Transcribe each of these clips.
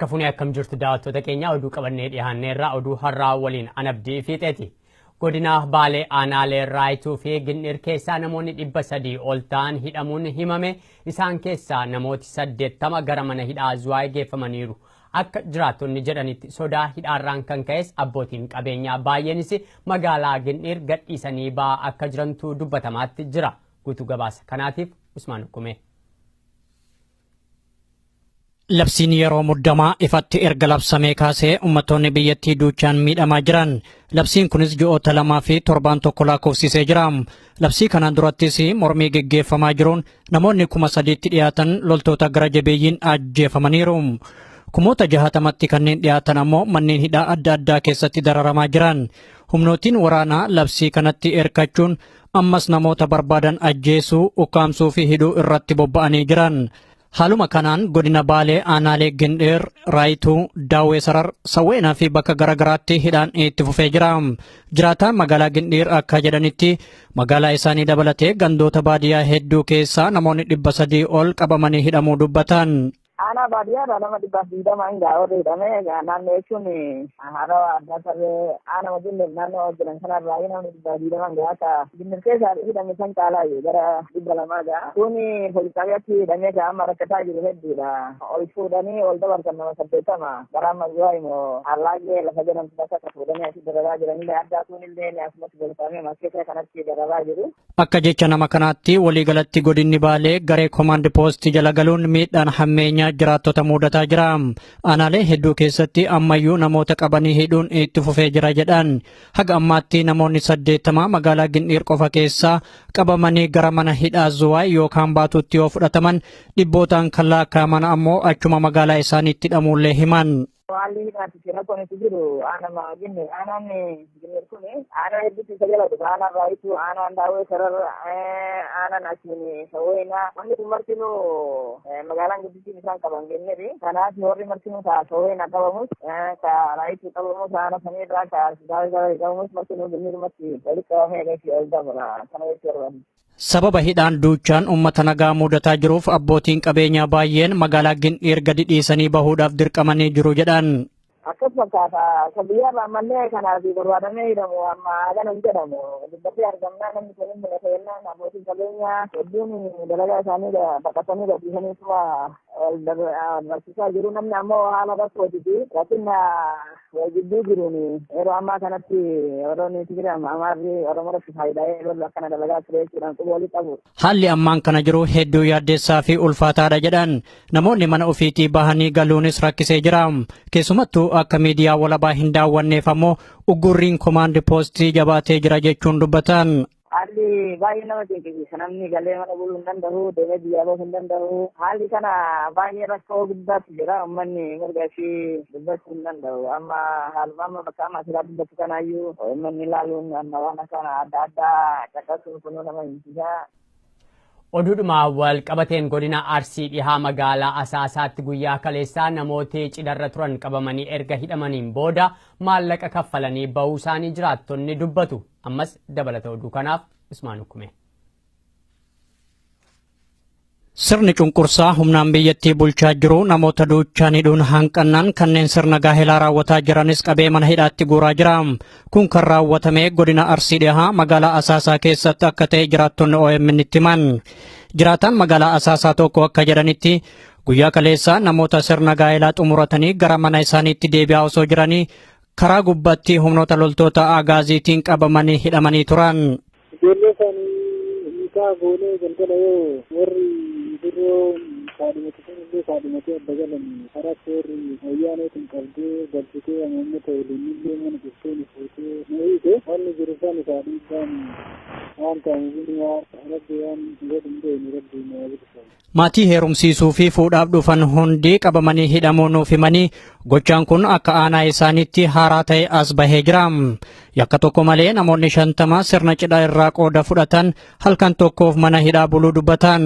Harka fuunee akkam jirtu daawwattoota keenya oduu qabannee dhiyaanneerra oduu har'aa waliin anabdii fiixeeti. Godina Baalee Aanaalee Raayituu fi Ginnir keessaa namoonni 300 ol ta'an hidhamuun himame. Isaan keessaa namooti 80 gara mana hidhaa Zuwaay geeffamaniiru. Akka jiraattonni jedhanitti sodaa hidhaarraan kan ka'es abbootiin qabeenyaa baay'eenis magaalaa Ginnir gadhiisanii ba'aa akka jirantu dubbatamaatti jira. Guutuu gabaasa kanaatiif Usmaan Hukumee. Labsiin yeroo muddamaa ifatti erga labsamee kaasee uummattoonni biyyattii duuchaan miidhamaa jiran. Labsiin kunis ji'oota 2 fi torbaan tokko lakkoofsisee jira. Labsii kanaan durattis mormii geggeeffamaa jiruun namoonni 3000tti dhiyaatan loltoota gara jabeeyyiin ajjeefamaniiru. 60,000tti kanneen dhiyaatan ammoo manneen hidhaa adda addaa keessatti dararamaa jiran. Humnootiin waraanaa labsii kanatti erkachuun ammas namoota barbaadan ajjeesuu, ukkaamsuu fi hidhuu irratti bobba'anii jiran. Haaluma kanaan godina Baalee Aanaalee Gindheer, Raayituu, Daawwee Sarar, Sawweenaa fi bakka garaagaraatti hidhaan itti fufee jira. Jiraataan magaalaa Gindheer akka jedhanitti magaalaa isaanii dabalatee gandoota baadiyyaa hedduu keessaa namoonni 300 ol qabamanii hidhamuu dubbatan. Aanaa baadiyyaadha nama 120 hin ga'a warri hidhame naannoo jechuun harawa addaa sarree aanaa Ginnir naannoo jiran kanarraa namni 120 hin ga'a akka Ginnir keessa hidhame san caalaa gara 200 ga'a. Kun poolis xaabiyaatti hidhamee ka amma rakkataa jiru hedduudha. Ol fuudhanii ol dabarsan nama 80 gara amma zuwaa immoo allaagee lafa jedhamtu bakka akka fuudhanii asii dararaa jiranillee addaa kunillee asumatti golfamee maskeessa kanatti dararaa jiru. Akka jecha nama kanaatti waliigalatti godinni Baalee garee koomaand poostii jala galuun miidhaan hammeenyaa jiraattota mudataa jira. Aanaalee hedduu keessatti ammayyuu namoota qabanii hidhuun itti fufee jira jedhan. Haga ammaatti namoonni 80 magaalaa Gindhiir qofa keessaa qabamanii gara mana hidhaa Zuwaay yookaan Baatuutti yoo fudhataman dhibbootaan kan lakkaa'aman ammoo achuma magaalaa isaaniitti hidhamuullee himan. Haalli hidhaatti fi rakkoon itti jiru aanama Ginnir aanaan Ginnir kun aanaa hedduutti isa jala dhufa. Aanaan Raayituu, aanaan Daawwee Sarar, aanaan asiin Sawweenaa. Wanni kun martinuu magaalaan guddittiin isaan qaban Ginniri. Kanaaf warri martinuu ka Sawweenaa qabamus, ka Raayituu qabamus, aana saniirraa ka Daawwee Sarar qabamus martinuu Ginnirumatti walitti qabamee agarsiisa ol dabala. Kana jechuu barbaadu. Sababa hidhaan duuchaan uummata nagaa mudataa jiruuf abbootiin qabeenyaa baay'een magaalaa Gindhiir gadi dhiisanii bahuudhaaf dirqamanii jiru jedhan. Akkas fakkaata. Akka biyyaarraa ammallee kanaaf barbaadamee hidhamu amma hagana hin jedhamu. Dubbatee argamnaa namni kun hin mul'ata jennaan abbootiin qabeenyaa hedduun dalagaa isaanii baqatanii gadhiisanii suma ol barsiisaa jiru. Namni ammoo haala rakkootii fi rakkina wal gidduu jiruun yeroo ammaa kanatti warroonni Tigiraa Amaarri Oromoo irratti faayidaa yeroo akkana dalagaa ture jechuudhaan quba walii qabu. Haalli ammaan kana jiru hedduu yaaddeessaa fi ulfaataadha jedhan. Namoonni mana ofiitii bahanii galuunis rakkisee jira. Keessumattuu akka miidiyaa walabaa hin daawwanneef ammoo uggurriin koomaand poostii jabaatee jira jechuun dubbatan. Haalli baay'ee nama cinqisiisa. Namni galee mana buluu hin danda'u, deemee biyyaa bahuu hin danda'u. Haalli kana baay'ee rakkoo guddaatu jira. Uummanni mirga ishii dubbachuu hin danda'u. Amma haaluma amma bakka amma asirraa dubbatu kanaayyuu uummanni ilaaluun amma waan akkana adda addaa caqasuun kunuu nama hinsisa. Oduudhuma wal qabateen godina Arsii dhihaa magaalaa Asaasaatti guyyaa kaleessaa namooti cidharra turan qabamanii erga hidhamaniin booda maallaqa kaffalanii bahuu isaanii jiraattonni dubbatu. Ammas dabalata oduu kanaaf Usmaan Hukumee. Sirni cunqursaa humnaan biyyattii bulchaa jiru namoota duuchaan hidhuun hanqannaan kanneen sirna gaa'elaa raawwataa jiranis qabee mana hidhaatti guuraa jira. Kun kan raawwatame godina Arsii dhihaa magaalaa Asaasaa keessatti akka ta'e jiraattonni OMN itti himan. Jiraataan magaalaa Asaasaa tokko akka jedhanitti guyyaa kaleessaa namoota sirna gaa'elaa xumuratanii gara mana isaaniitti deebi'aa osoo jiranii karaa gubbaatti humnoota loltoota agaaziitiin qabamanii hidhamanii turan. Ijoollee isaanii nikaa goonee galgala yoo warri birroo kaadhimate sanillee kaadhimatee adda galan karaatti warri wayyaaneetiin qabdee galchitee amoomota waliinillee mana cuftee nu fuutee nu hiite wanni jiru san isaa dhiibbaan waan ta'amu rabbi waan godhu hin beeknu rabbi nu haa bilisa. Maatii heerumsiisuu fi fuudhaaf dhufan hundi qabamanii hidhamuu nuuf himanii gochaan kun akka aanaa isaaniitti haaraa ta'e as bahee jira. Yakka tokko malee namoonni 50 sirna cidhaa irraa qooda fudhatan halkan tokkoof mana hidhaa buluu dubbatan.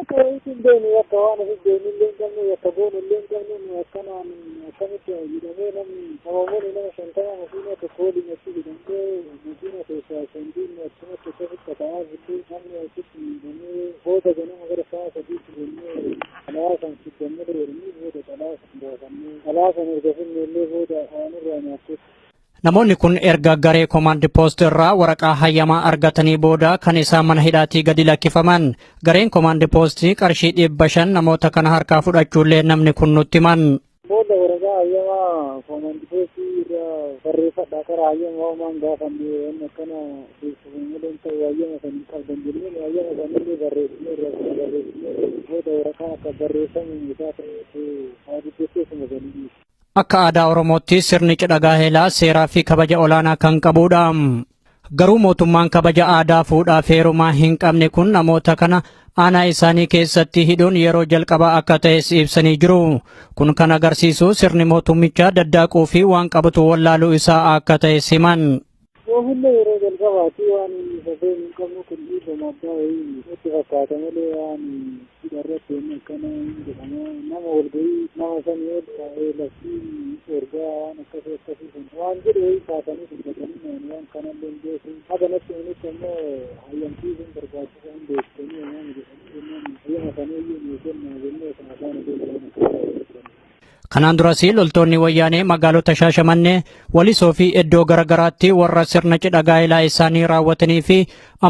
Akka wayiitti hin beeknu yakka waan ofi beeknu illee hin qabnu yakka goonu illee hin qabnu nu akkanaan akkamitti hidhamee namni namoonni nama 50 makiina tokko waliin achi hidhamtee makiina keessaa shandiin achumatti akkasitti qata'aa jirtu namni achitti hidhamee booda ganama gara sa'a 3tti jennee xalaa san fiddannee jedhanii booda xalaa san baasanii. gaafannee alaa sana erga finne illee booda waan irraa nyaattee. Namoonni kun erga garee Command Post irraa waraqaa hayyamaa argatanii booda kan isaan mana hidhaatii gadi lakkifaman. Gareen Command Post qarshii 500 namoota kana harkaa fudhachuullee namni kun nutti himan. Booda waraqaa hayyamaa Command Post irraa barreeffadhaa karaa hayyamaa homaan gaafannee waan akkana beeksifame malee hin ta'u hayyama san hin qabdan jennee hayyama sanillee barreessinee irraa barreessinee booda waraqaa akka barreeffamu isaa ta'e haa dubbatteessuma sanii. Akka aadaa Oromootti sirni cidha gaa'elaa seeraa fi kabaja olaanaa kan qabudha. Garuu mootummaan kabaja aadaa fuudhaa fi heerumaa hin qabne kun namoota kana aanaa isaanii keessatti hidhuun yeroo jalqabaa akka ta'es ibsanii jiru. Kun kan agarsiisu sirni mootummichaa daddaaquu fi waan qabatu wallaaluu isaa akka ta'es himan. Oomishni yeroo jalqabaati waan safeen hin qabnu kun dhiifama abbaa wayii nutti fakkaata malee waan hidha irratti inni akkana hin jedhama nama walgahii nama sanii ol taa'ee labsii ergaa waan akkasii akkasii sun waan jedhu wayii kaasanii dubbatanii waan kanallee hin beeku haga natti himitti ammoo hayyamsiisuun barbaachisaa hin beektanii waan jedhanii jennaan hayyama saniiyyuu nuu kennaa jennee kan afaan hojii waan. Kanaan duras loltoonni wayyaanee magaalota Shaashamannee, Walisoo fi iddoo garaagaraatti warra sirna cidha gaa'elaa isaanii raawwatanii fi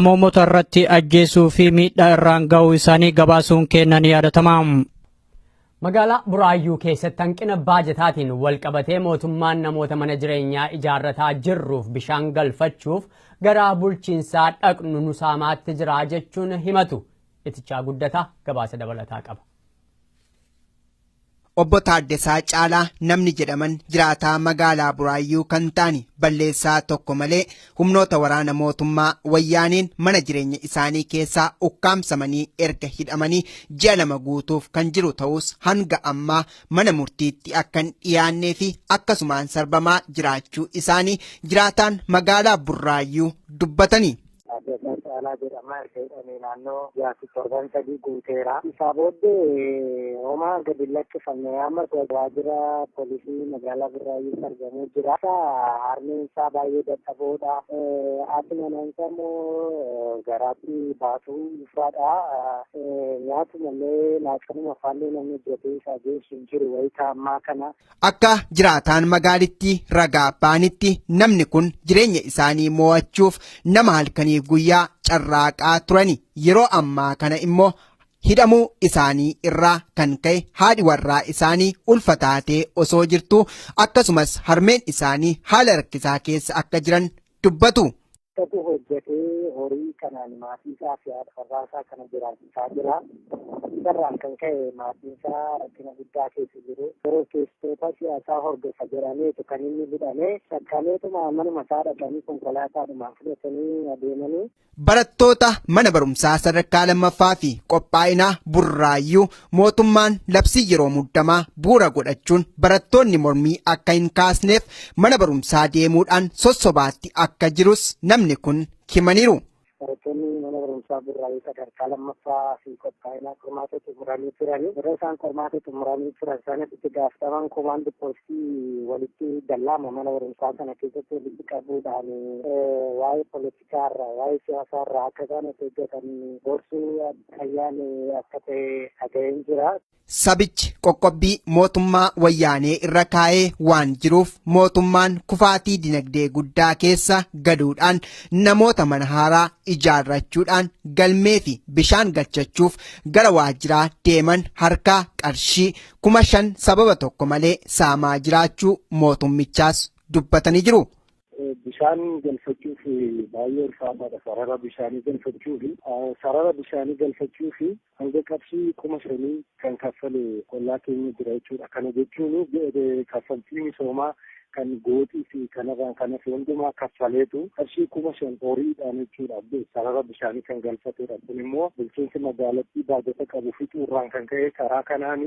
amoomota irratti ajjeesuu fi miidhaa irraan ga'uu isaanii gabaasuun kennan yaadatama. Magaalaa Buraayyuu keessatti hanqina baajataatiin wal qabatee mootummaan namoota mana jireenyaa ijaarrataa jirruuf bishaan galfachuuf gara bulchiinsaa dhaqnu nu saamaatti jira jechuun himatu. Itichaa Guddataa gabaasa dabalataa qaba. Obbo Taaddasaa Caalaa namni jedhaman jiraataa magaalaa Buraayyuu kan ta'an balleessaa tokko malee humnoota waraana mootummaa wayyaaniin mana jireenya isaanii keessaa ukkaamsamanii erga hidhamanii ji'a 2 guutuuf kan jiru ta'us hanga ammaa mana murtiitti akka hin dhiyaannee fi akkasumaan sarbamaa jiraachuu isaanii jiraataan magaalaa Buraayyuu dubbatanii. Taaddasaa Caalaa jedhama erga hidhamee naannoo jaati torban 3 guuteera. Isaa booddee homaa gadi lakkifame amma waajjira poolisii magaalaa Buraayyuutti argamee jira. Harmeen isaa baay'ee dadhaboodha. Haati manaa isaa immoo garaatti baatuu ulfaadha. Nyaatu malee laaqanuma afaallee namni hojjetee isaa geessu hin jiru wayitaa ammaa kana. Akka jiraataan magaalittii ragaa baanitti namni kun jireenya isaanii mo'achuuf nama halkanii guyyaa carraaqaa turani. Yeroo ammaa kana immoo hidhamuu isaanii irraa kan ka'e haadhi warraa isaanii ulfataatee osoo jirtu akkasumas harmeen isaanii haala rakkisaa keessa akka jiran dubbatu. Tokko hojjetee horii kanaan maatii isaa fi haadha warraa isaa kana jiraachisaa jira. Isarraan kan ka'e maatiin isaa rakkina guddaa keessa jiru. Yeroo keessattoota siyaasaa hordofa jedhameetu kan inni hidhame. Sakkaameetuma manuma isaa dhaqanii konkolaataadhumaan fudhatanii adeemanii. Barattoota mana barumsaa sadarkaa lammaffaa fi qophaa'inaa Burraayyuu mootummaan labsii yeroo muddamaa bu'uura godhachuun barattoonni mormii akka hin kaasneef mana barumsaa deemuudhaan sossobaatti akka jirus namni kun himaniiru. Barattoonni mana barumsaa Burraayyuu sadarkaa lammaffaa fi qophaa'inaa qormaata xumuranii turani. Yeroo isaan qormaata xumuranii turan sanatti itti gaafataman komaandi poostii walitti dallaama mana barumsaa sana keessatti walitti qabuudhaan waa'ee poolitikaarraa waa'ee siyaasaarraa akka isaan of eeggatan gorsuu ayyaani akka ta'e dhaga'een jira. Sabichi qoqqobbii mootummaa wayyaanee irra kaa'ee waan jiruuf mootummaan kufaatii dinagdee guddaa keessa galuudhaan namoota mana haaraa ijaarrachuudhaan galmee fi bishaan galchachuuf gara waajjiraa deeman harkaa qarshii 5,000 sababa tokko malee saamaa jiraachuu mootummichaas dubbatanii jiru. Bishaan galfachuuf baay'ee ulfaataadha. Sarara bishaanii galfachuuf sarara bishaanii galfachuuf hanga qarshii 5,000 kan kaffale qollaa keenya jira jechuudha. Kana jechuun kaffaltii misoomaa kan gootii fi kanarraan kan hafe hundumaa kaffaleetu qarshii 5,000 horiidhaan jechuudha. Sarara bishaanii kan galfatedha. Kun immoo bulchiinsi magaalattii baajata qabu fixuurraan kan ka'e karaa kanaan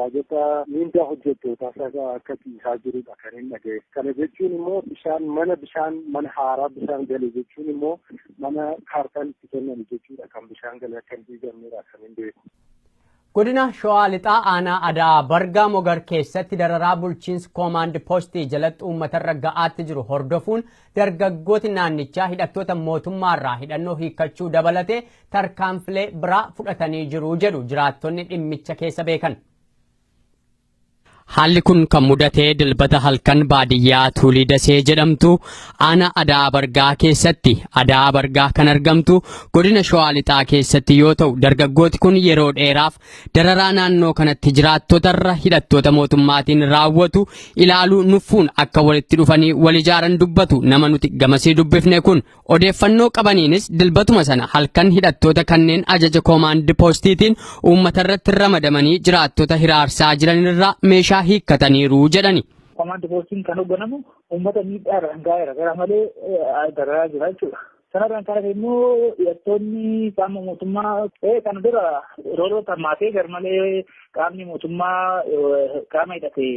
baajata miindaa hojjettootaa akka ciisaa jirudha kan hin dhaga'e. Kana jechuun immoo bishaan mana bishaan mana haaraa bishaan gale jechuun immoo mana kaartaan itti kennan jechuudha kan bishaan gale akka hin diigamnedha kan hin beeku. Godina Shawaa Lixaa aanaa Adaa Bargaa Mogar keessatti dararaa bulchiinsi koomaand poostii jalatti uummatarra ga'aatti jiru hordofuun dargaggooti naannichaa hidhattoota mootummaarraa hidhannoo hiikkachuu dabalatee tarkaanfilee biraa fudhatanii jiru jedhu jiraattonni dhimmicha keessa beekan. Haalli kun kan mudate Dilbata halkan baadiyyaa Tuulii Dasee jedhamtu aanaa Adaa Bargaa keessatti, Adaa Bargaa kan argamtu godina Shawaa Lixaa keessatti yoo ta'u, dargaggooti kun yeroo dheeraaf dararaa naannoo kanatti jiraattotarra hidhattoota mootummaatiin raawwatu ilaaluu nuffuun akka walitti dhufanii wal ijaaran dubbatu nama nuti gamasii dubbifne kun. Odeeffannoo qabaniinis dilbatuma sana halkan hidhattoota kanneen ajaja koomaandi poostiitiin uummatarratti ramadamanii jiraattota hiraarsaa jiranirraa meeshaa hiikkataniiru jedhani. Koomaandi poostiin kan hoogganamu uummata miidhaadhaan gaa'eera gara malee dararaa jira jechuudha. Sanarraan kan hafe immoo hidhattoonni qaama mootummaa kana dura rooroo hammaatee gar malee qaamni mootummaa qaama hidhate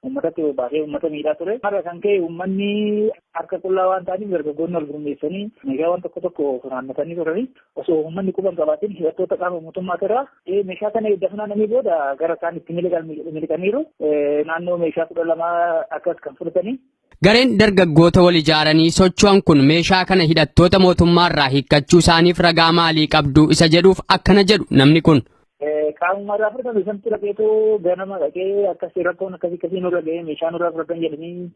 uummatatti bobbaasee uummata miidhaa ture. Har'a kan ka'e uummanni harka qullaa waan ta'aniif dargaggoonni wal gurmeessanii meeshaawwan tokko tokko funaannatanii turanii osoo uummanni quba hin qabaatin hidhattoota qaama mootummaa irraa meeshaa kana edda funaananii booda gara isaan itti miliqaniiru. Naannoo meeshaa 12 akkas kan fudhatanii. Gareen dargaggoota wal ijaaranii socho'an kun meeshaa kana hidhattoota mootummaarraa hiikkachuu isaaniif ragaa maalii qabdu isa jedhuuf akkana jedhu namni kun. Qaamuma irraa fudhatan isantu dhaqeetu ganama dhaqee akkasii rakkoon akkasii akkasii nurra ga'ee meeshaa nurraa fudhatan jedhanii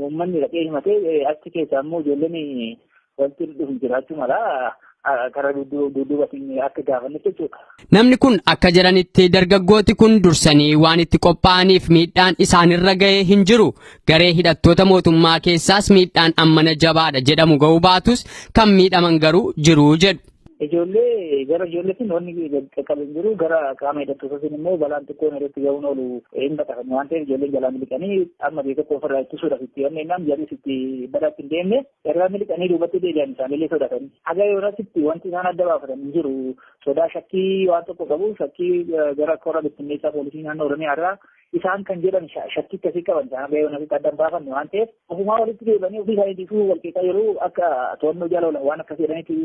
uummanni dhaqee himatee achi keessaa immoo ijoolleen walitti dhufu jiraachuu mala karaa dudduubatiin akka gaafannetti jechuudha. Namni kun akka jedhanitti dargaggooti kun dursanii waan itti qophaa'aniif miidhaan isaanirra ga'ee hin jiru. Garee hidhattoota mootummaa keessaas miidhaan ammana jabaadha jedhamu ga'uu baatus kan miidhaman garuu jiru jedhu. Ijoollee gara ijoolleetiin wanni qaqqabe hin jiru, gara qaama hidhattootaatiin immoo balaan xiqqoon irratti ga'uun oolu hin baqatan waan ta'eef ijoolleen jalaa miliqanii amma biyya tokko ofirraa ittisuudhaaf itti wanneen jarris itti badaatti hin deemne irraa miliqanii duubatti deebi'an isaanillee sodaatanii. Haga yoonaatti wanti isaan adda baafatan hin jiru. Sodaa shakkii waan tokko qabu, shakkii gara korra bittinneessaa poolisii naannoo Oromiyaa irraa isaan kan jedhan shakkii akkasii qaban isaan haga yoonaatti adda hin baafanne waan ta'eef ofumaa walitti deebi'anii ofii isaaniitiifuu wal qeeqaa yeroo akka to'annoo jala oolan waan akkas jedhanitti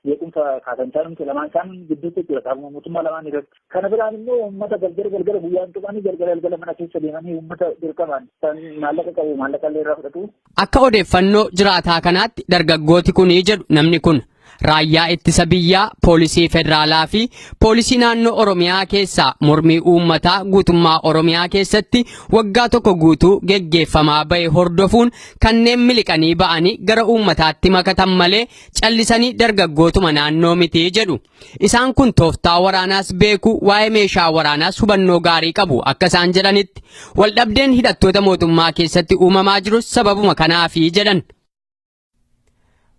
jeequmsa kaasan isaan lamaan isaan gidduutti jechuudha qaama mootummaa lamaan irratti. Kana biraan immoo uummata galgala galgala guyyaan tuqanii galgala galgala mana keessa deemanii uummata dirqamaan kan maallaqa qabu maallaqa illee irraa fudhatu. Akka odeeffannoo jiraataa kanaatti dargaggooti kunii jedhu namni kun raayyaa ittisa biyyaa, poolisii federaalaa fi poolisii naannoo Oromiyaa keessaa mormii uummataa guutummaa Oromiyaa keessatti waggaa tokko guutuu geggeeffamaa bahe hordofuun kanneen miliqanii ba'anii gara uummataatti makatan malee callisanii dargaggootuma naannoo miti jedhu. Isaan kun tooftaa waraanaas beeku, waa'ee meeshaa waraanaas hubannoo gaarii qabu akka isaan jedhanitti. Waldhabdeen hidhattoota mootummaa keessatti uumamaa jiru sababuma kanaafi jedhan.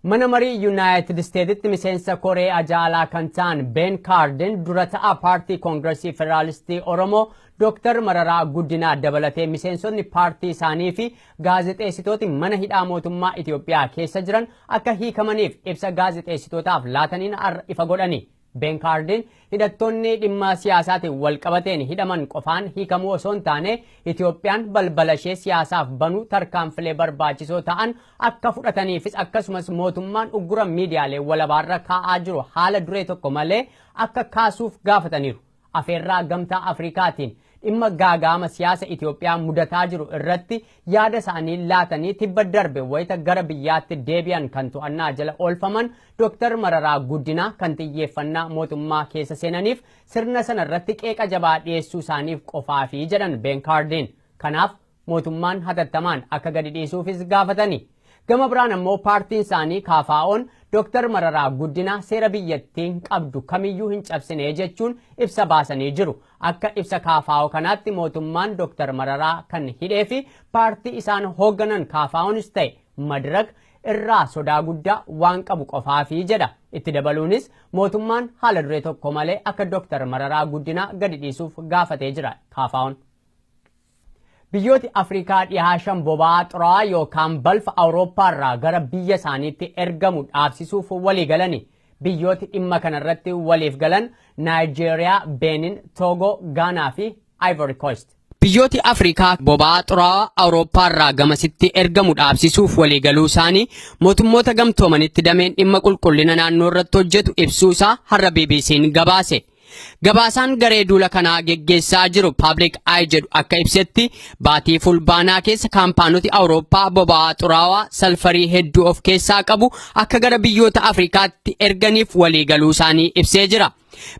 Mana marii Yuunaayitid Isteetitti miseensa Koree Ajaalaa kan ta'an Ben Kaarden dura ta'a paartii Koongiresii Federaalistii Oromoo Dr. Mararaa Guddinaa dabalatee miseensonni paartii isaanii fi gaazexeessitooti mana hidhaa mootummaa Itoophiyaa keessa jiran akka hiikamaniif ibsa gaazexeessitootaaf laataniin har'a ifa godhani. Ben Kaarden hidhattoonni dhimma siyaasaatiin wal qabateen hidhaman qofaan hiikamuu osoo hin taane Itoophiyaan balbala ishee siyaasaaf banuu tarkaanfilee barbaachisoo ta'an akka fudhataniifis akkasumas mootummaan uggura miidiyaalee walabaarra kaa'aa jiru haala duree tokko malee akka kaasuuf gaafataniiru. Afeerraa Gamtaa Afrikaatiin dhimma gaagaama siyaasa Itoophiyaa mudataa jiru irratti yaada isaanii laatanii tibba darbe wayita gara biyyaatti deebi'an kan to'annaa jala oolfaman Dr. Mararaa Guddinaa kan xiyyeeffannaa mootummaa keessa seenaniif sirna sana irratti qeeqa jabaa dhiyeessuu isaaniif qofaafi jedhan Ben Kaarden. Kanaaf mootummaan hatattamaan akka gadi dhiisuufis gaafatani. Gama biraan ammoo paartiin isaanii KFO'n Dr. Mararaa Guddinaa seera biyyattiin qabdu kamiyyuu hin cabsine jechuun ibsa baasanii jiru. Akka ibsa KFO kanaatti mootummaan Dr. Mararaa kan hidhee fi paartii isaan hoogganan KFO'nis ta'e Madirak irraa sodaa guddaa waan qabu qofaafi jedha. Itti dabaluunis mootummaan haala duree tokko malee akka Dr. Mararaa Guddinaa gadi dhiisuuf gaafatee jira KFO'n. Biyyooti Afrikaa dhihaa shan boba'aa xuraawaa yookaan balfa Awurooppaarraa gara biyya isaaniitti ergamu dhaabsisuuf walii galani. Biyyooti dhimma kanarratti waliif galan Naayijeeriyaa, Beenin, Toogoo, Gaanaa fi Ivory Coast. Biyyooti Afrikaa boba'aa xuraawaa Awurooppaarraa gamasitti ergamu dhaabsisuuf walii galuu isaanii mootummoota gamtoomanitti dameen dhimma qulqullina naannoo irratti hojjetu ibsuu isaa har'a BBC'n gabaase. Gabaasaan garee duula kanaa geggeessaa jiru Public Eye jedhu akka ibsetti baatii fulbaanaa keessa kaampaanoti Awurooppaa boba'aa xuraawaa salfarii hedduu of keessaa qabu akka gara biyyoota Afrikaatti erganiif walii galuu isaanii ibsee jira.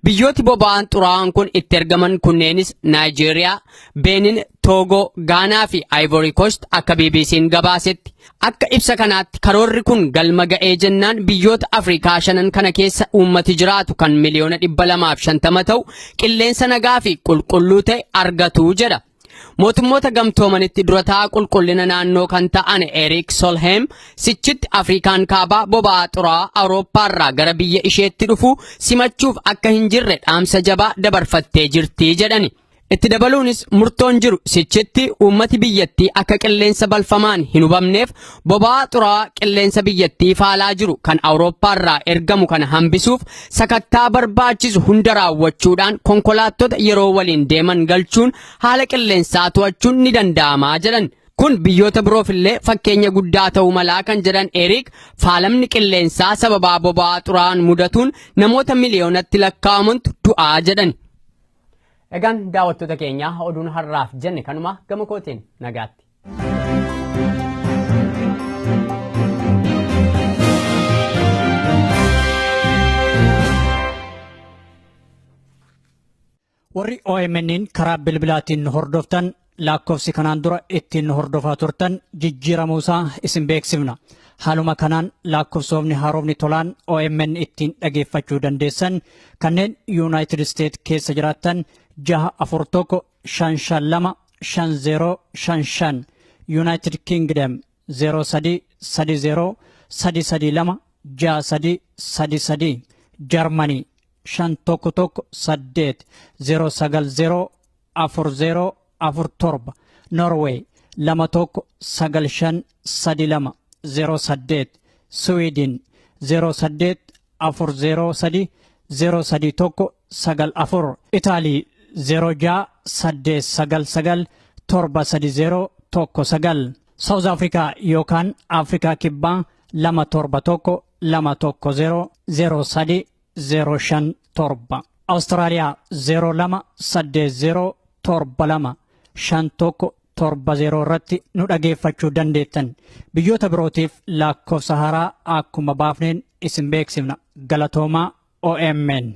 Biyyooti boba'aan xuraa'aan kun itti ergaman kunneenis Naayijeeriyaa, Beenin, Toogoo, Gaanaa fi Ivory Coast akka BBC'n gabaasetti. Akka ibsa kanaatti karoorri kun galma ga'ee jennaan biyyoota Afrikaa shanan kana keessa uummati jiraatu kan 250,000,000 ta'u qilleensa nagaa fi qulqulluu ta'e argatu jedha. Mootummoota gamtoomanitti dura taa'aa qulqullina naannoo kan ta'an Eric Solheim sichitti Afrikaan kaabaa boba'aa xuraa'aa Awurooppaarraa gara biyya isheetti dhufu simachuuf akka hin jirre dhaamsa jabaa dabarfattee jirti jedhani. Itti dabaluunis murtoon jiru sichitti uummati biyyattii akka qilleensa balfamaan hin hubamneef boba'aa xuraa'aa qilleensa biyyattii faalaa jiru kan Awurooppaarraa ergamu kana hambisuuf sakattaa barbaachisu hunda raawwachuudhaan konkolaattota yeroo waliin deeman galchuun haala qilleensaa to'achuun ni danda'amaa jedhan. Kun biyyoota biroof illee fakkeenya guddaa ta'uu malaa kan jedhan Eriik, faalamni qilleensaa sababaa boba'aa xuraa'aan mudatuun namoota miliyoonatti lakkaa'amantu du'aa jedhan. Egaan daawwattoota keenya oduun har'aaf jenne kanuma gama kootiin nagaatti. Warri OMN'n karaa bilbilaatiin hordoftan lakkoofsi kanaan dura ittiin hordofaa turtan jijjiiramuusaa isin beeksifna. Haaluma kanaan lakkoofsoomni haaromni tolaan OMN ittiin dhageeffachuu dandeessan kanneen Yuunaayitid Isteet keessa jiraattan 641 552 5055, Yuunaayitid Kingdom 03 30 332 63 33, Jarmanii 511 8 090 40 47, Norway 21 95 32 08, Sweden 08 403 031 94, Itaalii 06 899 730 19, South Africa yookaan Afrikaa Kibbaa 271 210 03 057, Awustiraaliyaa 02 80 72 51 70 irratti nu dhageeffachuu dandeettan. Biyyoota birootiif lakkoofsa haaraa akkuma baafneen isin beeksifna. Galatoomaa OMN.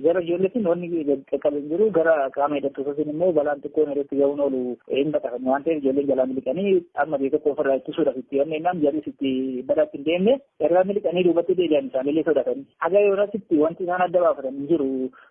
Gara ijoolleetiin wanni qaqqabe hin jiru, gara qaama hidhattootaatiin immoo balaan xiqqoon irratti ga'uun oolu hin baqatan waan ta'eef ijoolleen jalaa miliqanii amma biyya tokko ofirraa ittisuudhaaf itti yanneenaan jarris itti badaatti hin deemne irraa miliqanii duubatti deebi'an isaanillee sodaatanii. Haga yoonasitti wanti isaan adda baafatan hin jiru.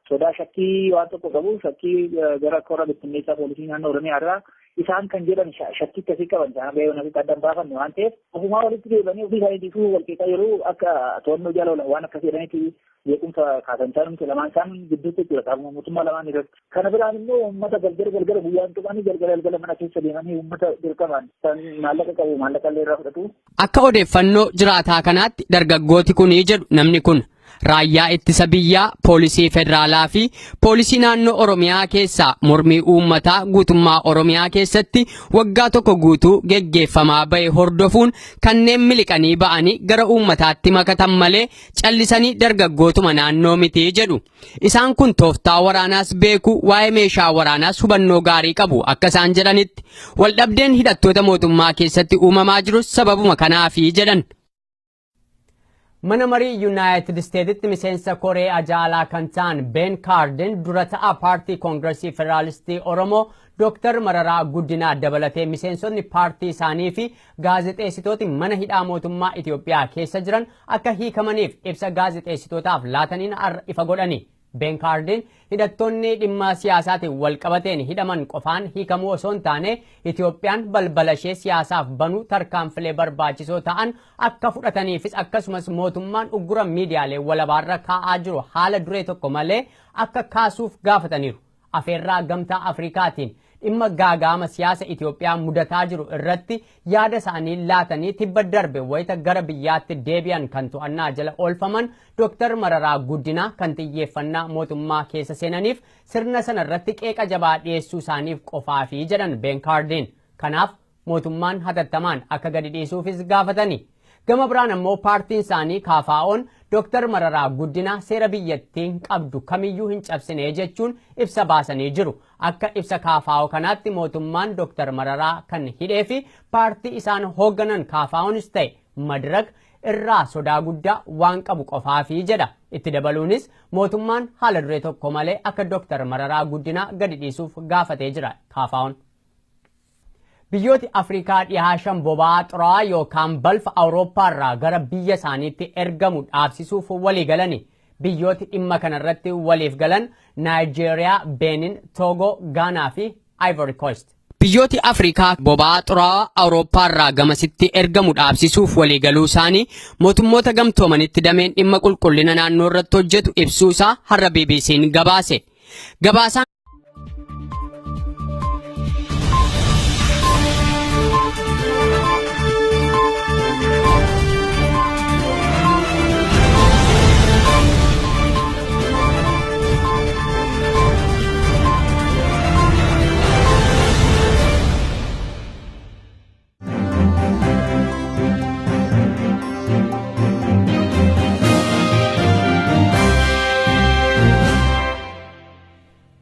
Sodaa shakkii waan tokko qabu, shakkii gara korra bittinneessaa poolisii naannoo Oromiyaa irraa isaan kan jedhan shakkii akkasii qaban isaan haga yoonasitti adda hin baafanne waan ta'eef ofumaa walitti deebi'anii ofii isaanii dhiisuu wal qeeqaa yeroo akka to'annoo jala oolan waan akkas jedhanitti jeequmsa kaasan isaan lamaan isaan gidduutti jechuudha qaama mootummaa lamaan irratti. Kana biraan immoo uummata galgala galgala guyyaan tuqanii galgala galgala mana keessa deemanii uummata dirqamaan kan maallaqa qabu maallaqa illee irraa fudhatu. Akka odeeffannoo jiraataa kanaatti dargaggooti kunii jedhu namni kun raayyaa ittisa biyyaa, poolisii federaalaa fi poolisii naannoo Oromiyaa keessaa mormii uummataa guutummaa Oromiyaa keessatti waggaa tokko guutuu geggeeffamaa bahe hordofuun kanneen miliqanii ba'anii gara uummataatti makatan malee callisanii dargaggootuma naannoo miti jedhu. Isaan kun tooftaa waraanaas beeku, waa'ee meeshaa waraanaas hubannoo gaarii qabu akka isaan jedhanitti. Waldhabdeen hidhattoota mootummaa keessatti uumamaa jirus sababuma kanaafi jedhan. Mana marii Yuunaayitid Isteetitti miseensa Koree Ajaalaa kan ta'an Ben Kaarden dura ta'a paartii Koongiresii Federaalistii Oromoo Dr. Mararaa Guddinaa dabalatee miseensonni paartii isaanii fi gaazexeessitooti mana hidhaa mootummaa Itoophiyaa keessa jiran akka hiikamaniif ibsa gaazexeessitootaaf laataniin har'a ifa godhani. Ben Kaarden hidhattoonni dhimma siyaasaatiin wal qabateen hidhaman qofaan hiikamuu osoo hin taane Itoophiyaan balbala ishee siyaasaaf banuu tarkaanfilee barbaachisoo ta'an akka fudhataniifis akkasumas mootummaan uggura miidiyaalee walabaarra kaa'aa jiru haala duree tokko malee akka kaasuuf gaafataniiru. Afeerraa gamtaa Afrikaatiin Dhimma gaagaama siyaasa Itoophiyaa mudataa jiru irratti yaada isaanii laatanii tibba darbe wayita gara biyyaatti deebi'an kan to'annaa jala oolfaman Dr. Mararaa Guddinaa kan xiyyeeffannaa mootummaa keessa seenaniif sirna sana irratti qeeqa jabaa dhiyeessuu isaaniif qofaafi jedhan Ben Kaardiin. Kanaaf mootummaan hatattamaan akka gadi dhiisuufis gaafatani. Gama biraan ammoo paartiin isaanii KFO'n Dr. Mararaa Guddinaa seera biyyattiin qabdu kamiyyuu hin cabsine jechuun ibsa baasanii jiru. Akka ibsa KFO kanaatti mootummaan Dr. Mararaa kan hidhee fi paartii isaan hoogganan KFO'nis ta'e Madirak irraa sodaa guddaa waan qabu qofaafi jedha. Itti dabaluunis mootummaan haala duree tokko malee akka Dr. Mararaa Guddinaa gadi dhiisuuf gaafatee jira KFO'n. Biyyooti Afrikaa dhihaa shan boba'aa xuraawaa yookaan balfa Awurooppaarraa gara biyya isaaniitti ergamu dhaabsisuuf walii galani. Biyyooti dhimma kanarratti waliif galan Naayijeeriyaa, Beenin, Toogoo, Gaanaa fi Ivory Coast. Biyyooti Afrikaa boba'aa xuraawaa Awurooppaarraa gamasitti ergamu dhaabsisuuf waliigaluu isaanii mootummoota gamtoomanitti dameen dhimma qulqullina naannoo irratti hojjetu ibsuu isaa har'a BBC'n gabaase. Gabaasaan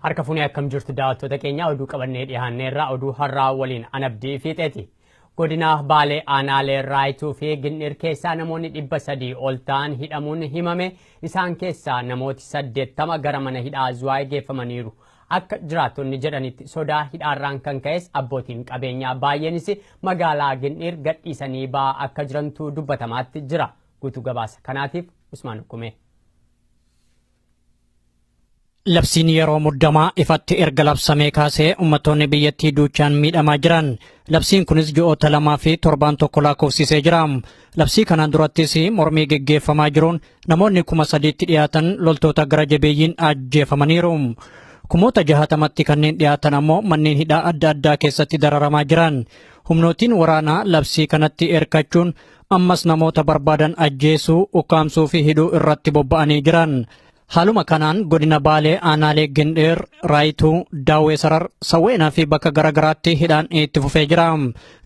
Harka fuunee akkam jirtu daawwattoota keenya, oduu qabannee dhiyaanneerra. Oduu har'aa waliin Anabdii Fiixeeti. Godina Baalee aanaalee Raayituu fi Ginnir keessaa namoonni 300 ol ta'an hidhamuun himame. Isaan keessaa namooti 80 gara mana hidhaa Zuwaay geeffamaniiru. Akka jiraattonni jedhanitti sodaa hidhaarraan kan ka'es abbootiin qabeenyaa baay'eenis magaalaa Ginnir gadhiisanii ba'aa akka jirantu dubbatamaatti jira. Guutuu gabaasa kanaatiif Usmaan Hukumee. Labsiin yeroo muddamaa ifatti erga labsamee kaasee uummattoonni biyyattii duuchaan miidhamaa jiran. Labsiin kunis ji'oota 2 fi torbaan 1 lakkoofsisee jira. Labsii kanaan durattis mormii geggeeffamaa jiruun namoonni 3000tti dhiyaatan loltoota gara jabeeyyiin ajjeefamaniiru. 60,000tti kanneen dhiyaatan ammoo manneen hidhaa adda addaa keessatti dararamaa jiran. Humnootiin waraanaa labsii kanatti erkachuun ammas namoota barbaadan ajjeesuu, ukkaamsuu fi hidhuu irratti bobba'anii jiran. Haaluma kanaan godina Baalee aanaalee Gindheer, Raayituu, Daawwee Sarar, Sawweenaa fi bakka garaagaraatti hidhaan itti fufee jira.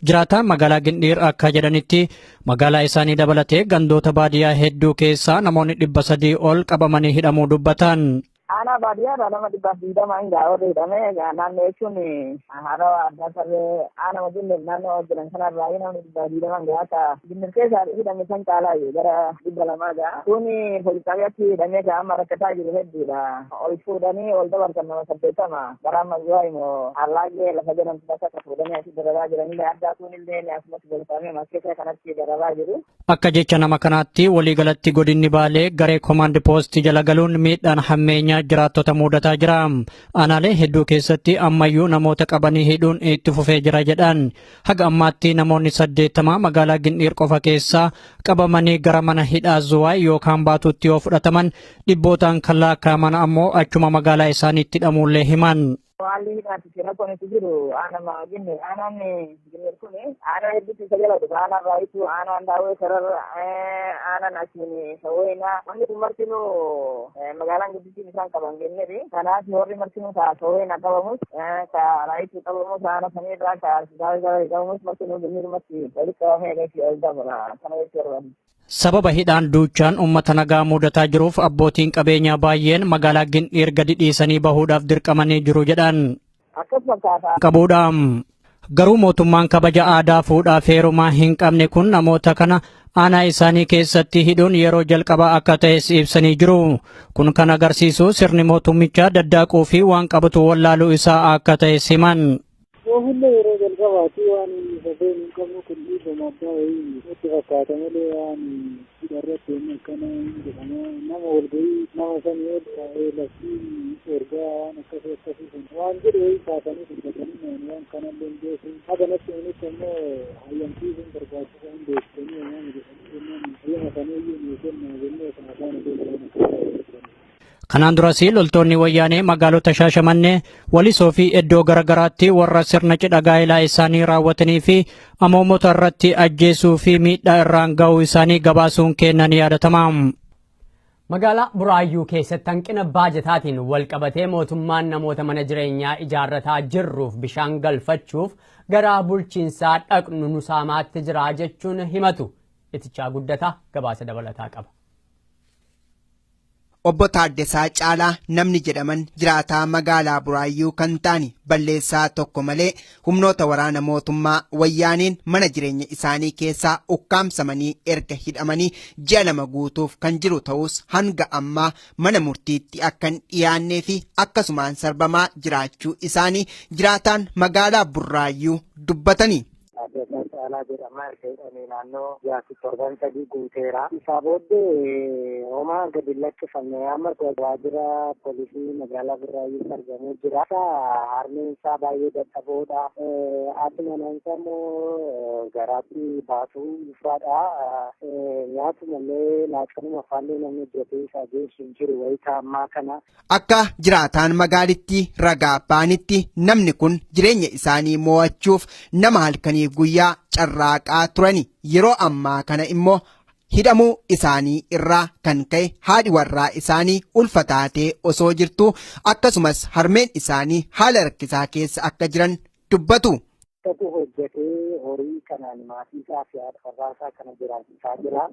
Jiraataan magaalaa Gindheer akka jedhanitti magaalaa isaanii dabalatee gandoota baadiyyaa hedduu keessaa namoonni 300 ol qabamanii hidhamuu dubbatan. Aanaa baadiyyaadha nama 120 hin gaa warri hidhame naannoo jechuun haroo addaa sarree aanaa majillee naannoo jiran kanarraa namni 120 gaa akka Ginnir keessa hidhame san caalaa gara 200 gaa. Kun poolis xaabiyaatti hidhamee gaa amma rakkataa jiru hedduudha. Ol fuudhanii ol dabarsan nama 80 gara amma zuwaa immoo allaagee lafa jedhamtu bakka akka fuudhanii asii dararaa jiranillee addaa kunillee asumatti galfamee maskeessa kanatti dararaa jiru. Akka jecha nama kanaatti waliigalatti godinni Baalee garee koomaand poostii jala galuun miidhaan hammeenyaa jiraattota mudataa jira. Aanaalee hedduu keessatti ammayyuu namoota qabanii hidhuun itti fufee jira jedhan. Haga ammaatti namoonni 80 magaalaa Gindhiir qofa keessaa qabamanii gara mana hidhaa Zuwaay yookaan Baatuutti yoo fudhataman dhibbootaan kan lakkaa'aman ammoo achuma magaalaa isaaniitti hidhamuullee himan. Haalli hidhaatti rakkoon itti jiru aanama Ginnir aanaan Ginnir kun aanaa hedduutti isa jala dhufa. Aanaan Raayituu, aanaan Daawwee Sarar, aanaan asiin Sawweenaa, wanni kun martinuu magaalaan guddittiin isaan qaban Ginniri. Kanaaf warri martinuu ka Sawweenaa qabamus, ka Raayituu qabamus, aana saniirraa ka Daawwee Sarar qabamus martinuu Ginnirumatti walitti qabamee agarsiisa ol dabala kana jechuu barbaadu. Sababa hidhaan duuchaan uummata nagaa mudataa jiruuf abbootiin qabeenyaa baay'een magaalaa Gindhiir gadi dhiisanii bahuudhaaf dirqamanii jiru jedhan. Akkas fakkaata. Qabuudha. Garuu mootummaan kabaja aadaa fuudhaa feerumaa hin qabne kun namoota kana aanaa isaanii keessatti hidhuun yeroo jalqabaa akka ta'es ibsanii jiru. Kun kan agarsiisu sirni mootummichaa daddaaquu fi waan qabatu wallaaluu isaa akka ta'es himan. Oomishni yeroo jalqabaati waan safeen hin qabnu kun dhiifama addaa wayii nutti fakkaata malee waan hidharratti inni akkana hin jedhama. Nama walgahii nama sanii ol taa'ee labsiin ergaa waan akkasii akkasii sun waan jedhu wayii kaasanii dubbatanii waan kanallee hin beeku. Haga natti himitti ammoo hayyamsiisuun barbaachisa hin beektanii waan jedhanii jennaan hayyama sanii iyyuu nuu kenna jennee kan afaan ijoollee waan akkasii. Kanaan duras loltoonni wayyaanee magaalota Shaashamannee, Walisoo fi iddoo garaagaraatti warra sirna cidha gaa'elaa isaanii raawwatanii fi amoomota irratti ajjeesuu fi miidhaa irraan ga'uu isaanii gabaasuun kennan yaadatama. Magaalaa Buraayyuu keessatti hanqina baajataatiin wal qabatee mootummaan namoota mana jireenyaa ijaarrataa jirruuf bishaan galfachuuf gara bulchiinsaa dhaqnu nu saamaatti jira jechuun himatu. Itichaa Guddataa gabaasa dabalataa qaba. Obbo Taaddasaa Caalaa namni jedhaman jiraataa magaalaa Buraayyuu kan ta'an balleessaa tokko malee humnoota waraana mootummaa wayyaaniin mana jireenya isaanii keessaa ukkaamsamanii erga hidhamanii ji'a 2 guutuuf kan jiru ta'us hanga ammaa mana murtiitti akka hin dhiyaannee fi akkasumaan sarbamaa jiraachuu isaanii jiraataan magaalaa Buraayyuu dubbatanii. Caalaa jedhama erga hidhamee naannoo jaati torban 3 guuteera. Isaa booddee homaa gadi lakkifame amma waajjira poolisii magaalaa Buraayyuutti argamee jira. Harmeen isaa baay'ee dadhaboodha. Haati manaa isaa immoo garaatti baasuu ulfaadha. Nyaatu malee laaqanuma faallee namni hojjetee isaa geessu hin jiru wayitaa ammaa kana. Akka jiraataan magaalittii ragaa ba'anitti namni kun jireenya isaanii mo'achuuf nama halkanii guyyaa carraaqaa turani. Yeroo ammaa kana immoo hidhamuu isaanii irraa kan ka'e haadhi warraa isaanii ulfa taatee osoo jirtu akkasumas harmeen isaanii haala rakkisaa keessa akka jiran dubbatu. Tokko hojjetee horii kanaan maatii isaa fi haadha warraa isaa kana jiraachisaa jira.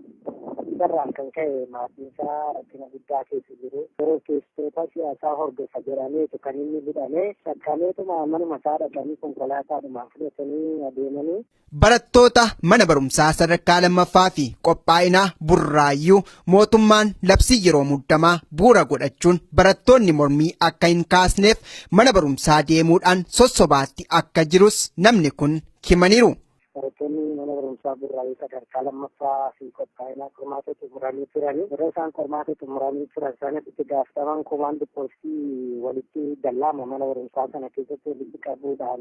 Isarraan kan ka'e maatiin isaa rakkina guddaa keessa jiru. Yeroo keessattoota siyaasaa hordofa jedhameetu kan inni hidhame. Shakkameetuma manuma isaa dhaqanii konkolaataadhumaan fudhatanii adeemanii. Barattoota mana barumsaa sadarkaa lammaffaa fi qophaa'inaa Burraayyuu mootummaan labsii yeroo muddamaa bu'uura godhachuun barattoonni mormii akka hin kaasneef mana barumsaa deemuudhaan sossobaatti akka jirus namni kun himaniiru. Barattoonni mana barumsaa Burraayyuu sadarkaa lammaffaa fi qophaa'inaa qormaata xumuranii turani. Yeroo isaan qormaata xumuranii turan sanatti itti gaafataman komaandi poostii walitti dallaama mana barumsaa sana keessatti walitti qabuudhaan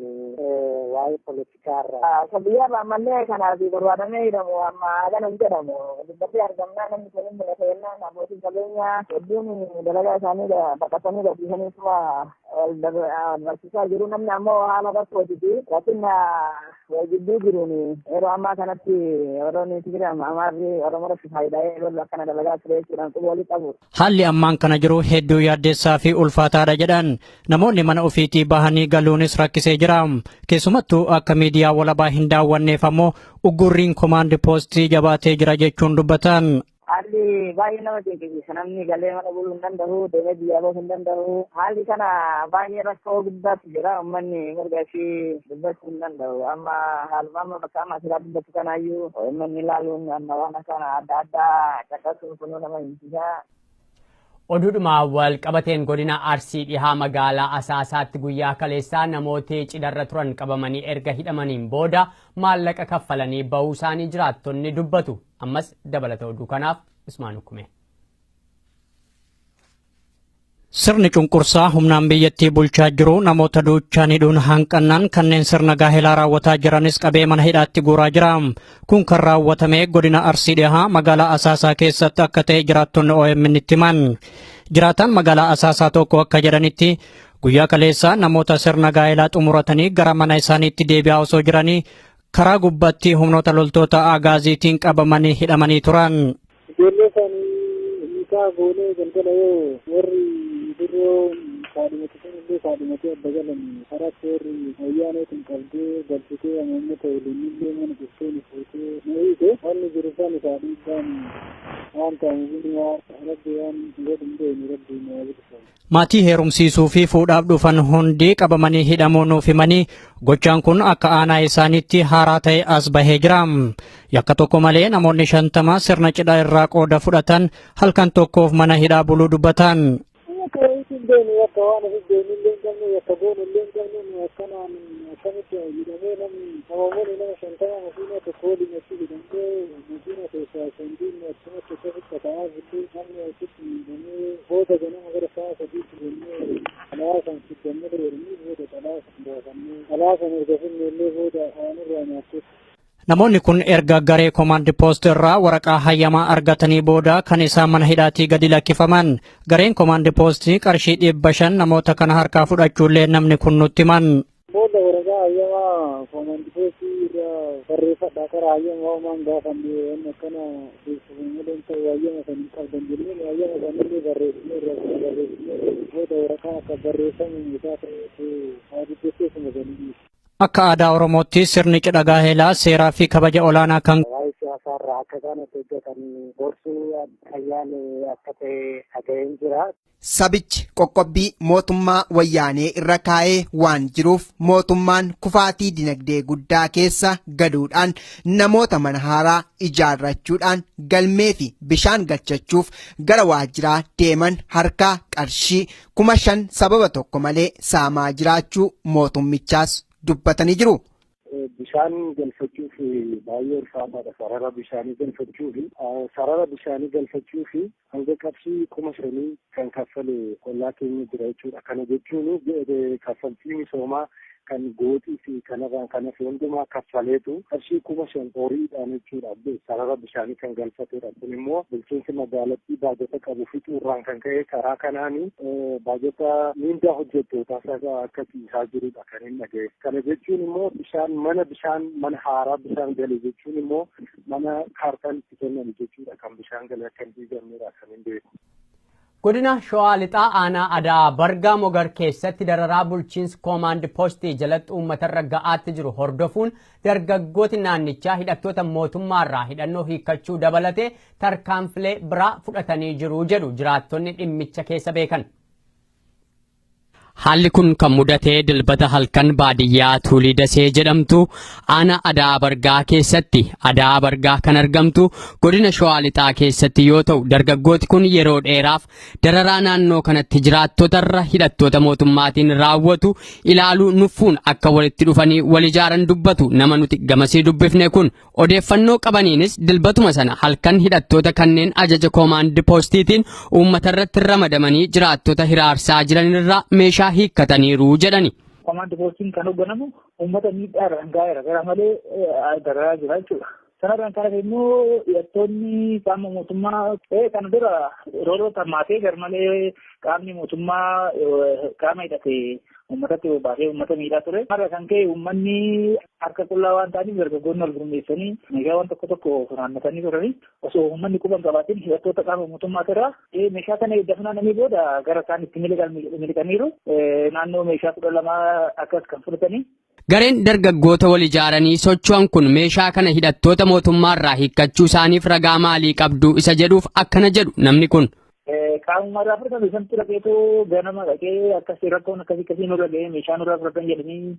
waa'ee poolitikaa irraa. Biyya ammallee kanaaf barbaadamee hidhamu amma kana hin jedhamu. Dubbatee argamnaa namni kun hin mul'atu jennaan abbootiin qabeenyaa hedduun dalagaa isaanii baqatanii gadhiisanii suma wal barsiisaa jiru. Namni ammoo haala rakkootii fi rakkina wal gidduu jiruun yeroo ammaa kanatti warroonni Tigraay Amaarri Oromoo irratti faayidaa yeroo akkana dalagaa ture jechuudhaan quba walii qabu. Haalli ammaan kana jiru hedduu yaaddeessaa fi ulfaataadha jedhan namoonni mana ofiitii bahanii galuunis rakkisee jira. Keessumattuu akka miidiyaa walabaa hin daawwanneef ammoo uggurriin komaandi poostii jabaatee jira jechuun dubbatan. Haalli baay'ee nama dinqisiisa. Namni galee mana buluu hin danda'u, deemee biyyaa bahuu hin danda'u. Haalli kana baay'ee rakkoo guddaatu jira. Uummanni mirga ishii dubbachuu hin danda'u. Amma haaluma amma bakka amma asirraa dubbatu kanaayyuu uummanni ilaaluun amma waan akkana adda addaa caqasuun kunuu nama hinsisa. Oduudhuma wal qabateen godina Arsii dhihaa magaalaa Asaasaatti guyyaa kaleessaa namooti cidharra turan qabamanii erga hidhamaniin booda maallaqa kaffalanii bahuu isaanii jiraattonni dubbatu. Ammas dabalata oduu kanaaf Usmaan Hukume. Sirni cunqursaa humnaan biyyattii bulchaa jiru namoota duuchaan hidhuun hanqannaan kanneen sirna gaa'elaa raawwataa jiranis qabee mana hidhaatti guuraa jira. Kun kan raawwatame godina Arsii dhihaa magaalaa Asaasaa keessatti akka ta'e jiraattonni OMN itti himan. Jiraataan magaalaa Asaasaa tokko akka jedhanitti guyyaa kaleessaa namoota sirna gaa'elaa xumuratanii gara mana isaaniitti deebi'aa osoo jiranii karaa gubbaatti humnoota loltoota agaaziitiin qabamanii hidhamanii turan. Ijoollee isaanii hiikaa goonee galgala yoo warri birroo kaadhimate sanillee kaadhimatee adda galan karaa warri wayyaaneetiin qabdee galchitee amoomota waliinillee mana dhuftee nu fuutee nu hiite wanni jiru san isaa dhiibbaan waan ta'amu rabbi waan godhu hin beeknu rabbi nu haa bilisa. Maatii heerumsiisuu fi fuudhaaf dhufan hundi qabamanii hidhamuu nuuf himanii gochaan kun akka aanaa isaaniitti haaraa ta'e as bahee jira. Yakka tokko malee namoonni 50 sirna cidhaa irraa qooda fudhatan halkan tokkoof mana hidhaa buluu dubbatan. Akka wayiitti hin beeknu yakka waan ofi beeknu illee hin qabnu yakka goonu illee hin qabnu nu akkanaan akkamitti hidhamee namni namoonni nama 50 makiina tokko waliin achi hidhamee makiina keessaa sandiin achumatti akkasitti qata'aa jirtu namni achitti hidhamee booda ganama gara sa'a 3tti jennee xalaa san fiddannee jedhanii booda xalaa san baafannee xalaa san erga finne illee booda waan irraa nyaachuuf. Namoonni kun erga garee koomaand poost irraa waraqaa hayyamaa argatanii booda kan isaan mana hidhaatii gadi lakkifaman. Gareen koomaand poostii qarshii 500 namoota kana harkaa fudhachuullee namni kun nutti himan. Booda waraqaa hayyamaa koomaand poostii irraa barreeffadhaa karaa hayyamaa homaan gaafanne waan akkana beeksifamuu ta'u hayyama kan hin qabdan jenneen hayyama sanillee barreessinee irraa barreessinee booda waraqaa akka barreeffamu isaa ta'e dubbisee sanii. Akka aadaa Oromootti sirni cidha gaa'elaa seeraa fi kabaja olaanaa kan waa'ee siyaasaarraa akka isaan of eeggatan gorsuu ayyaanni akka ta'e dhaga'een jira. Sabichi qoqqobbii mootummaa wayyaanee irra kaa'ee waan jiruuf mootummaan kufaatii dinagdee guddaa keessa galuudhaan namoota mana haaraa ijaarrachuudhaan galmee fi bishaan galchachuuf gara waajjiraa deeman harkaa qarshii 5,000 sababa tokko malee saamaa jiraachuu mootummichaas dubbatanii jiru. Bishaan galfachuuf baay'ee ulfaataadha. Sarara bishaanii galfachuuf sarara bishaanii galfachuuf hanga qarshii 5,000 kan kaffale ollaa keenya jira jechuudha. Kana jechuun kaffaltii misoomaa kan gootii fi kanarraan kan hafe hundumaa kaffaleetu qarshii 5,000 horiidhaan jechuudha sarara bishaanii kan galfatedha. Kun immoo bulchiinsi magaalattii baajata qabu fixuurraan kan ka'e karaa kanaan baajata miindaa hojjettootaa akka ciisaa jirudha kan hin dhaga'e. Kana jechuun immoo bishaan mana bishaan mana haaraa bishaan gale jechuun immoo mana kaartaan itti kennamu jechuudha kan bishaan gale akka hin diigamnedha kan hin beeku. Godina Shawaa Lixaa aanaa Adaa Bargaa Mogar keessatti dararaa bulchiinsi koomaand poostii jalatti uummatarra ga'aatti jiru hordofuun dargaggooti naannichaa hidhattoota mootummaarraa hidhannoo hiikkachuu dabalatee tarkaanfilee biraa fudhatanii jiru jedhu jiraattonni dhimmicha keessa beekan. Haalli kun kan mudatee dilbata halkan baadiyyaa Tuulii Dasee jedhamtu aanaa Adaa Bargaa keessatti Adaa Bargaa kan argamtu godina Shawaa Lixaa keessatti yoo ta'u dargaggooti kun yeroo dheeraaf dararaa naannoo kanatti jiraattotarra hidhattoota mootummaatiin raawwatu ilaaluu nuffuun akka walitti dhufanii wal ijaaran dubbatu nama nuti gamasii dubbifne kun odeeffannoo qabaniinis dilbatuma sana halkan hidhattoota kanneen ajaja koomaand poostiitiin uummatarratti ramadamanii jiraattota hiraarsaa jiranirraa meeshaa hiikkataniiru jedhani. Koomaand poostiin kan hoogganamu uummata miidhaarraan gaheera gara malee dararaa jira jechuudha. Sanarraan kan hafe immoo hidhattoonni qaama mootummaa kana dura rooroo hammaatee gar malee qaamni mootummaa qaama hidhate uummatatti bobbaasee uummata miidhaa ture. Har'a kan ka'e uummanni harka qullaa waan ta'aniif dargaggoonni wal gurmeessanii meeshaa waan tokko tokko funaannatanii turanii osoo uummanni quba hin qabaatin hidhattoota qaama mootummaa irraa meeshaa kana edda funaananii booda gara isaan itti miliqaniiru naannoo meeshaa 12 akkas kan fudhatanii. Gareen dargaggoota wal ijaaranii socho'an kun meeshaa kana hidhattoota mootummaarraa hiikkachuu isaaniif ragaa maalii qabdu isa jedhuuf akkana jedhu namni kun. Qaamuma irraa fudhatame sanatti dhaqeetu ganama dhaqee akkasii rakkoon akkasii akkasii nurra ga'ee meeshaa nurraa fudhatan jedhanii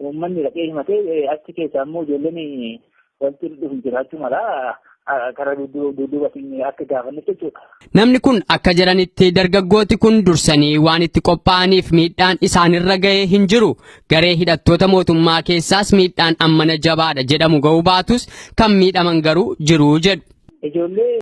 uummanni dhaqee himatee achi keessaa immoo ijoolleen walitti dhufu jiraachuu mala karaa dudduubatiin akka gaafannetti jechuudha. Namni kun akka jedhanitti dargaggooti kun dursanii waan itti qophaa'aniif miidhaan isaanirra ga'ee hin jiru. Garee hidhattoota mootummaa keessaas miidhaan ammana jabaadha jedhamu ga'uu baatus kan miidhaman garuu jiru jedhu. Ijoollee